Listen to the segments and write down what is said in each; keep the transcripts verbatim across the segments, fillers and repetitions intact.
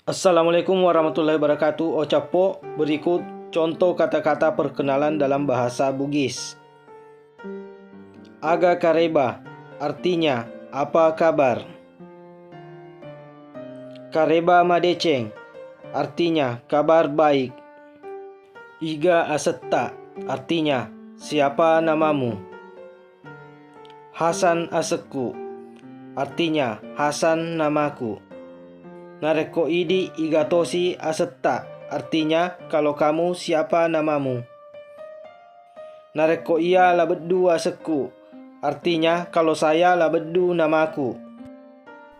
Assalamualaikum warahmatullahi wabarakatuh. Ocappo, berikut contoh kata-kata perkenalan dalam bahasa Bugis. Aga kareba, artinya apa kabar? Kareba madeceng, artinya kabar baik. Iga asetta, artinya siapa namamu? Hasan asekku, artinya Hasan namaku. Narekko idi iga tosi asetta, artinya kalau kamu siapa namamu. Narekko iya labeddu asekku, artinya kalau saya labeddu namaku.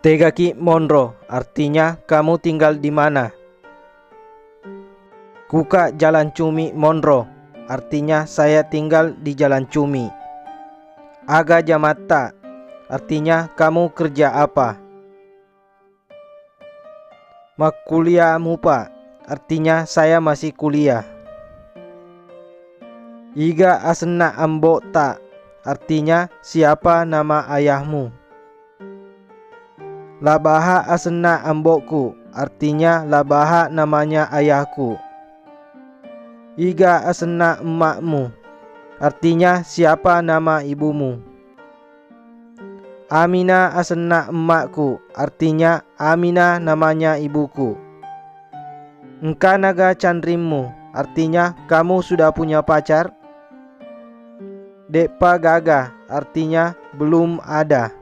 Tegaki monro, artinya kamu tinggal di mana? Kuka Jalan Cumi monro, artinya saya tinggal di Jalan Cumi. Aga jamatta, artinya kamu kerja apa? Makkuliah mupa, artinya saya masih kuliah. Iga asenna ambo'ta, artinya siapa nama ayahmu? Labaha asenna ambo'ku, artinya Labaha namanya ayahku. Iga asenna emma'mu, artinya siapa nama ibumu? Amina asenna emma'ku, artinya Amina namanya ibuku. Engkanaga canrimmu, artinya kamu sudah punya pacar? De'pa gaga, artinya belum ada.